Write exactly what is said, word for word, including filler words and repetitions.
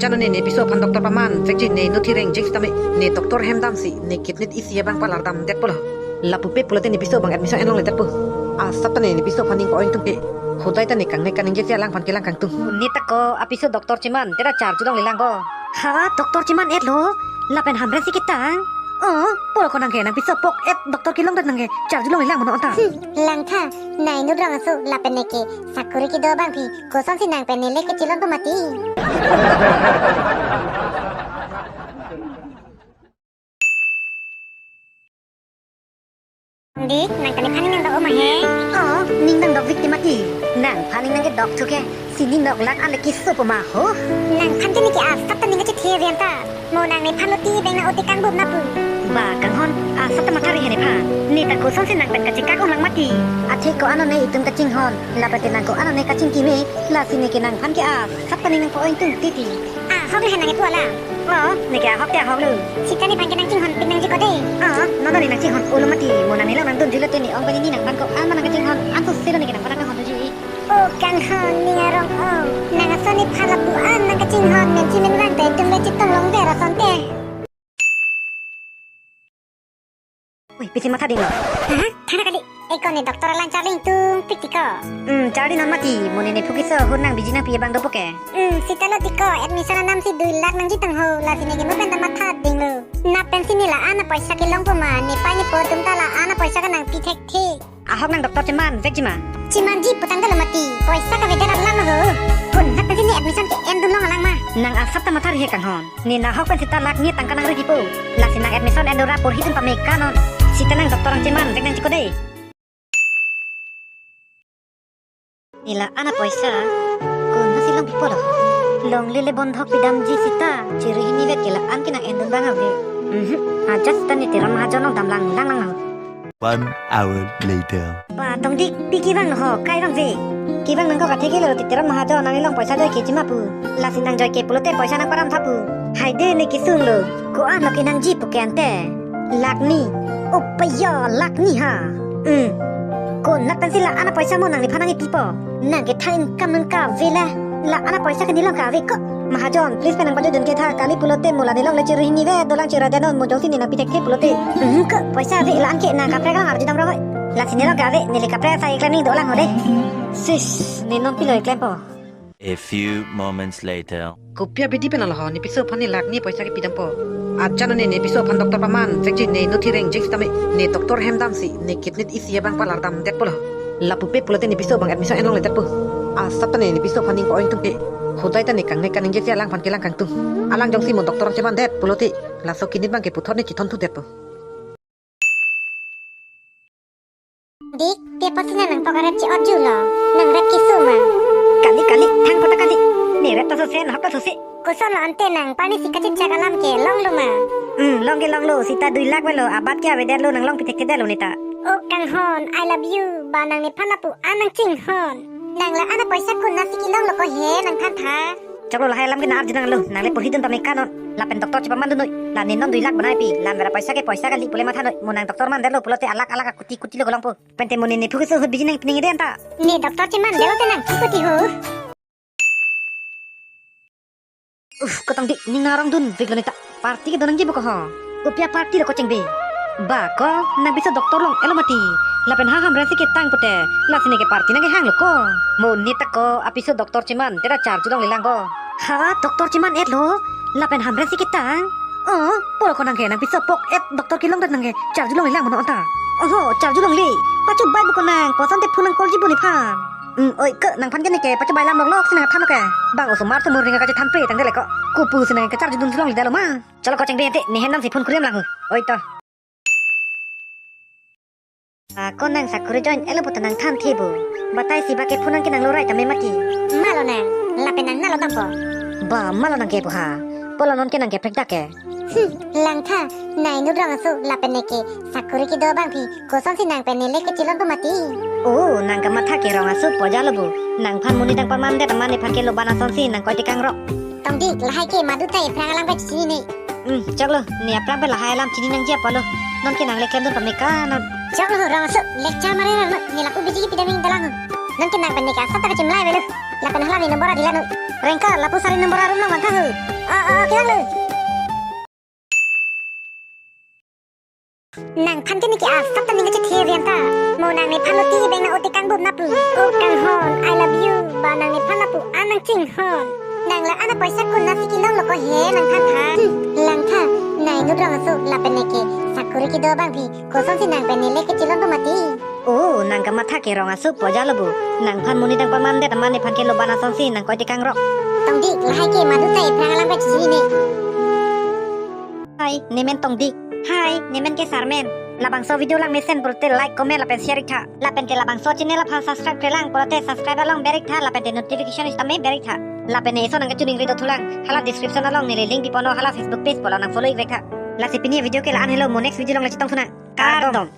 Ajat non ne, ne piso aphan doctor paman vekji, ne nuthi reng jik sitame, ne doctor hem damsi ne kidney isi abang palar damdetpo lo. Lapu pe pulote ne piso abang admission enlongledetpo. Asap ta ne, ne piso aphan ning po-ong tung ke. Hodai ta ne kangnek kaningje si alangphan kelang kangtung. Ne ta ko apiso doctor cheman, tera charju longle lang bo. Ha, doctor cheman-et lo. Lapen hamren si ketang. Oh, polo ko nangke nang piso pok-et doctor kelongdet nangke charju longle lang mono anta. Hmm, langtha, nai inut rong aso lapen neke sakuri kedo abangpi kosonsi nang pen nele kechelon po mati. Dik, nang ta nephan ning nangdok oma he? Oh, ning nangdok vik te mati. Nangphan ning nangkedok thu ke. Si ning nangdok lang ale keso po ma ho. Nangphan ke neke asap ta ning kachethe avian ta. Mo nang nephan lo ti beng nang ote kangbum na pu. Ba kanghon, asap ta matha ri he nephan. Ne ta kosonsi nang pen kachekak-ong lang mati. Athe ko-an one itum kachinghon, lapen te nang ko-an one kachingki me, lasi neke nangphan ke asap ta ning nang po-ong tung titi. Ahok le he nang ipu alam. Oh, neke ahok te ahok lo. Sita nephan ke nang chinghon pik nangji ko dei. Oh, non ta ne nang chinghon-o lo mati. Mo nang nelong nangdunjui lote ne ong pen ne nangphan ko-an ma nang kachinghon, anso selo neke nangphan nang honduji. Oh, kanghon ning arong ong. Nang ason nephan lapu-an nang kachinghon, men chimen vang te itum le chetong longver asonte. Oi, pisi matha dinglo. Hah? Thana kali. Eko ne doctor alang charli ingtung pik ti ko. Hmm, charli non mati. Mo ne nephu keso ahut nang biji nangpi abang dopo ke. Hmm, sita lo ti ko, admission anam si dui lakh nangji tang ho, lasi neke mo pen ta matha dinglo. Nap pensi ne la-an apoisa kelong po ma, nepei nepo atum ta la-an apoisa ke nangpi thekthe. Ahok nang doctor cheman vekji ma? Chemanji putangdetlo mati, poisa kavedet alam ho. Konat pensi ne admission ke-endun long alang ma? Nang asap ta matha ri he kanghon. Ne nahok pen sita lakh ni tangka nangri dipo. Lasi nang admission endun ra porhi dun pame kanon. Sita nang doctor ang cheman vek nangji ko dei. Ne la-an apoisa konatsi longpipo lo. Longle le bondhok pidamji sita. Chiri hini vet ke la-an ke nang-endun abang ave. Mhm. Ajat sita ne Teron Mahajon along damlang lang lang ho. One hour later. Ba Tongdik, pi kevang lo ho, kai vangve. Kevang nangkok athe ke lo, ti Teron Mahajon nanglilong poisa joike ji ma pu. Lasi nang joike pulote poisa nangparam tha pu. Haide ne kesung lo. Ko-an lo kenangji pu ke ante. Lakh ni. Opa yo, lakh ni ha. Hmm. Konat pensi la-an apoisa mo nang nephan nangkepipo? Nang kethan income non kave le. La-an apoisa ke nelong kave ko. Mahajon, please pen nang pajodun ke tha, kali pulote mo la nelong le chiri hini vet dolang, chira danon mo jongsi ne nangpi thekthe pulote. Hmm, ko poisa ave la-an ke nang kaprek lang arju dam ro. Lasi nelong kave, neli kaprek asai klem ning dolang ho dei. Sis, ne non pilo klempo. A few moments later. Kopi abidi pen alo ho, ne piso aphan ne lakh ni poisa kepi dampo. Ajat non ne, ne piso aphan doctor paman vekji, ne nuthi reng jik sitame, ne doctor hem damsi ne kidney isi abang palar damdetpo lo. Lapu pe pulote ne piso abang admission enlongledetpo. Asap ta ne, ne piso aphan ning po-ong tung ke. Hodai ta ne kangnek kaningje si alangphan kelang kangtung. Alang jongsi mo doctor ang chemandet pulote, laso kidney abang ke puthot ne chithon thudetpo. Dik, pi apotsi nang nangpok arep che-otju lo? Nang rep keso ma? Kali, kali, thang kota kali. Ne rep ta sose, nahok ta sose. Koson lo ante nang parni si kachechak alam ke longlo ma? Hmm, long ke longlo, sita dui lakh avelo, abat ke avedetlo, nang longpi thekthedetlo ne ta. Oh kanghon, I love you, ba nang nephan lapu-an nang chinghon. Nang la-an apoisa konatsi kelonglo ko he, nang thantha. Choklo, lahai alam ke nang arju nanglo, nang le porhi dun pame kanon. Lapen doctor chepaman dunnoi. La ne non dui lakh banai pi, la mera poisa ke poisa kali pule mathanoi. Mo nang doctor mandetlo pulote alakh alakh akuti kuti lo kelongpo. Pente mo ne nephu keso ahut biji nangpi nangji dei anta. Ne doctor chemandetlo te nang ki kuti ho. Uf, ko Tongdik, ning nang arong dunveklo ne ta. Party kedo nangji bo ko ho. Kopi aparty lo ko chengbe? Ba ko, nang piso doctor long-etlo mati. Lapen ha hamren si ketang pute, lasi neke party nangkehanglo ko. Mo ne ta ko apiso doctor cheman, tera charju longle lang bo. Ha, doctor cheman-etlo? Lapen hamren si ketang? Oh, polo ko nangke nang piso pok-et doctor kelongdet nangke charju longle lang mono anta. Oho, charju longle. Pachobai bo ko nang, kosonte phone nang call ji bo nephan. Hmm, oi, ke nangphan ke neke pachobai alam longlok si nang than ke. Bang osomar osomar ringa kachethan pre tangdele ko. Kopusi nang kecharju dunsi longledetlo ma? Cholo ko chengbe ante, ne hem damsi phone kuriam lang ho. Oi to. Ah, ko nang sakuri join-etlo puta nang thanthe bo. Batai si ba ke phone nangke nang lorai tame mati. Malo nang, lapen nang nalo dampo. Ba malo nangke bo ha. Polo nonke nangke prekdak ke. Hmm, langtha, nai inut rong aso, lapen neke sakuri kedo abangpi kosonsi nang pen nele kechelon po mati. Oh, nang kamatha ke rong aso pojalo bo. Nangphan monit nangpamandet amat nephan ke loban asonsi nang koi tekang rok. Tongdik, lahai ke madu ta ephrang alam ke chinine. Hmm, choklo, ne aphrang pen lahai alam chini nangji apotlo. Nonke nang le klemdun pame kanon. Choklo rong aso, lecture mare rang no, ne lapu biji kepidam ning dolang ho. Nonke nang pen neke asap ta kachimlai avelo. Lapen hala ne number adila no. Rengkar, lapu sari number arum nang vangtha ho. Nangphan ke neke asap ta ning kachethe avian ta. Mo nangnephan lo ti beng na ote kangbup na pu. O kanghon, I love you. Ba nangnephan lapu an nangchinghon. Nang la an apoisa kun na si kelong lo ko he nangphan tha. Hmm, lang tha. Nai inut rong aso lapen neke sakuri kedo abangpi kosonsi nang pen nele kechelon do mati. O, nang kamatha ke rong aso pu ajat lo bu. Nangphan monit nangpamandet amat nephan ke loban asonsi nang koi tekang rok. Tongdik, lahai ke madu ta ephrang alam kachini ne. Hi, nemen Tongdik. Hi, nemen ke Sarmen. Labangso video langmesen pulote like, comment lapen share ik tha. Lapen ke labangso channel aphan subscribe-kre lang pulote subscribe along ber ik tha lapen te notification sitame ber ik tha. Lapen ne eson nang kachiningri do thulang, hala description along neli link piponlo, hala Facebook page pulo nang follow ik vek tha. Lasi pini video ke la-an helo, mo next video along le chetong thunang. Kardom.